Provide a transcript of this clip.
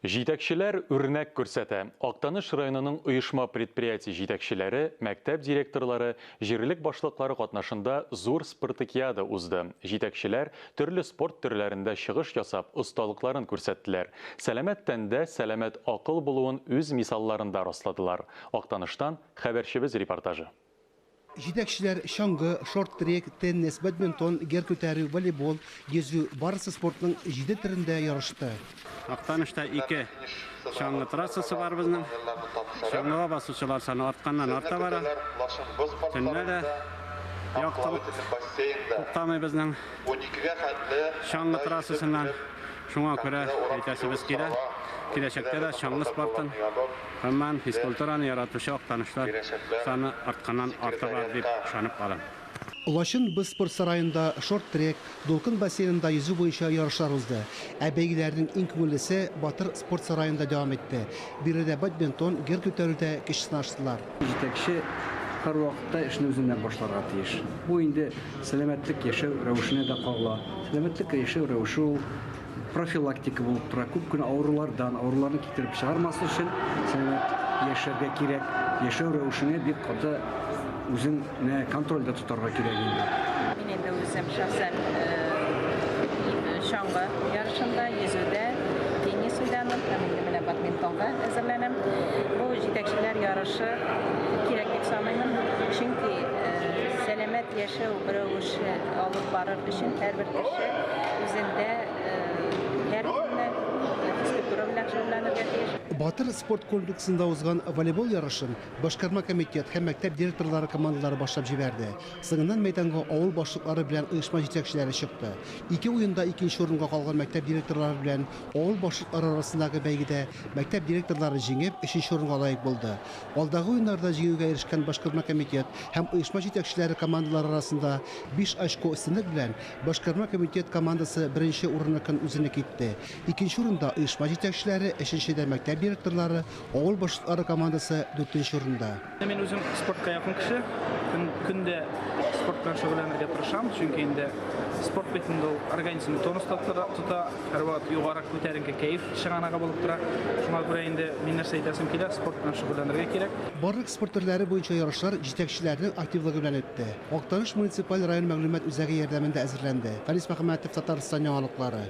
Җитәкчеләр үрнәк күрсәтә. Актаныш районының оешма-предприятие җитәкчеләре, мәктәп директорлары, җирлек башлыклары катнашында зур спартакиада узды. Җитәкчеләр төрле спорт төрләрендә чыгыш ясап, осталыкларын күрсәттеләр. Сәламәт тәндә сәламәт акыл булуын үз мисалларында расладылар. Актаныштан хәбәрчебез репортажы. Җитәкчеләр чаңгы, шорт-трек, теннис, бадминтон, гер күтәрү, волейбол, йөзү, барысы спортның җиде төрендә ярышты. Актанышта ике чаңгы трассасы бар безнең. Чаңгыга басучылар саны артканнан-арта бара. Төнлә дә яктылык туктамый безнең чаңгы трассасыннан. Шуңа күрә әйтәсебез килә, киләчәктә дә чаңгы спортын, гомумән, физкультураны яратучы актанышлар саны артканнан арта барыр дип ышанып калам. Лачын боз спорт сараенда шорт-трек, Дулкын бассейнында йөзү буенча ярышлар узды. Ә бәйгеләрнең иң күңеллесе Батыр спорт сараенда дәвам итте. Биредә бадминтон, гер күтәрүдә көч сынаштылар. Җитәкче һәрвакытта эшне үзеннән башларга тиеш. Бу инде сәламәтлек яшәү рәвешенә дә кагыла. Сәламәтлек яшәү рәвеше ул профилактика булып тора. Күп кенә авырулардан, авыруларны китереп чыгармас өчен сәламәт яшәргә кирәк. Яшәү рәвешеңә бик каты үзеңне контрольдә тотарга кирәк инде. Мин инде үзем шәхсән чаңгы ярышында, йөзүдә, теннис уйнадым һәм инде менә бадминтонга әзерләнәм. Бу җитәкчеләр ярышы кирәк дип саныймын, чөнки сәламәт яшәү рәвеше алып барыр өчен һәрбер кеше үзендә һәр көнне физкультура белән шөгыльләнергә тиеш. Батыр спорт комплексында узган волейбол ярышын башкарма комитет һәм мәктәп директорлары командалары башлап җибәрде. Соңыннан мәйданга авыл башлыклары белән оешма җитәкчеләре чыкты. Ике уенда икенче урынга калган мәктәп директорлары белән авыл башлыклары арасындагы бәйгедә мәктәп директорлары җиңеп, өченче урынга лаек булды. Алдагы уеннарда җиңүгә ирешкән башкарма комитет һәм оешма җитәкчеләре командалары арасында биш очко өстенлек белән башкарма комитет командасы беренче урынныкын үзенеке итте. Икенче урында оешма җитәкчеләре, өченчедә мәктәп директорлары, авыл башлыклары командасы дүртенче урында. Мин үзем спортка якын кеше. Көн, көн дә спорт белән шөгыльләнергә тырышам, чөнки инде спорт бит инде ул организмны тонуста тота, һәрвакыт югары күтәренке кәеф чыганагы булып тора. Шуңа күрә инде мин нәрсә әйтәсем килә, спорт белән шөгыльләнергә кирәк. Барлык спорт төрләре буенча ярышлар җитәкчеләрнең активлыгы белән үтте. Актаныш муниципаль район мәгълүмат үзәге ярдәмендә әзерләнде. Фәнис Мөхәммәтов, Татарстан яңалыклары.